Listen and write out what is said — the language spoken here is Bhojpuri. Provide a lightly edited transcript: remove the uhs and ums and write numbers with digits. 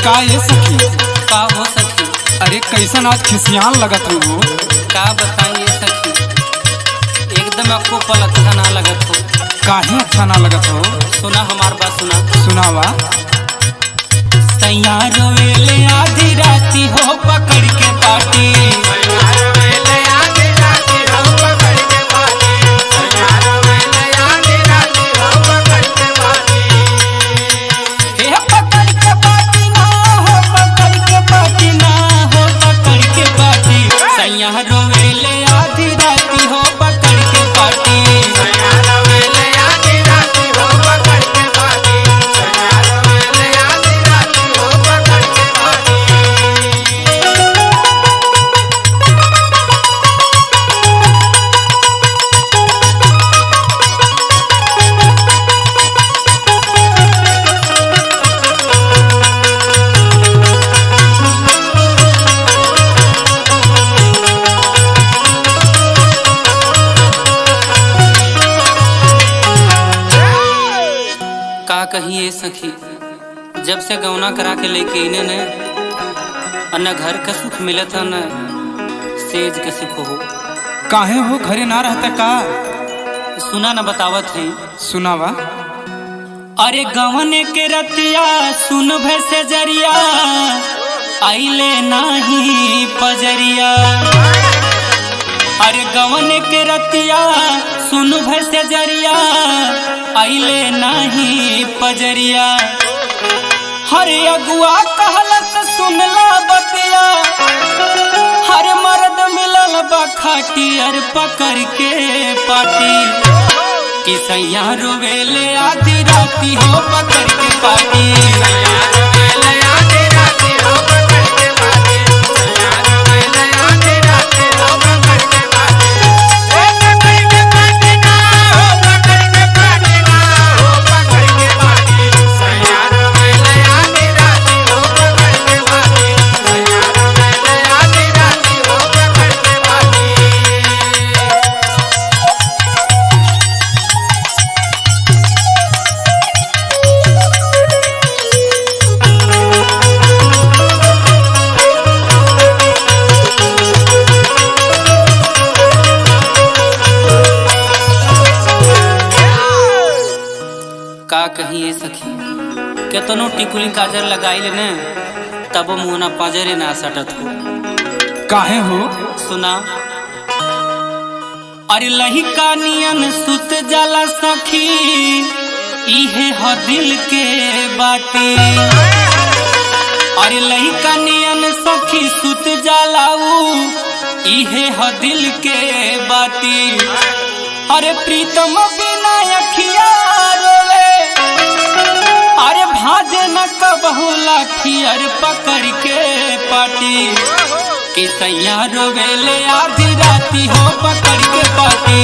का ये सखी? का हो सखी? अरे कैसन आज खिसियान लगत हो? का बताई ये सखी, एकदम आपको पल अच्छा ना लगत हो। काहे अच्छा ना लगत हो? सुना हमार बात सुना। सुनावा। सैया रोवेले आधी राती हो पकड़ के पाटी। हे पकड़ के पाटी ना हो, पकड़ के पाटी ना हो, पकड़ के पाटी। सैया रोवेले आधी राती हो पकड़ के पाटी। का कही ये सखी, जब से गौना करा के लेके इने ने और न घर का सुख मिलत है न सेज के सुख हो। काहे हो घरे ना रहता का? सुना न बतावत है। सुनावा। अरे गवन के रतिया सुन भैसे जरिया, आइले नाही पजरिया। अरे गवन के रतिया सुन भैसे जरिया, आइले नाही पजरिया। हर अगुआ कहलस सुनला बतिया, हर मर्द मिलल बा खाटी अर पकड़ के पाटी। कि सैया रोवेले आधी राती हो पकड़ के पाटी। का कही ये सखी, केतनो टिकुली काजर लगाइल ने तबो मुहना पाजरे ना सटत हो। काहे हो? सुना। अरे लहिका नियन सुत जाला सखी, इहे ह दिल के बाती। अरे लहिका नियन सखी सुत जाला ऊ, इहे ह दिल के बाती। अरे प्रीतम बिना अखिया रोवे, अरे भाजे न कबहू लाठी अरे पकड़ के पाटी। कि सैया रोवेले आधी राती हो पकड़ के पाटी।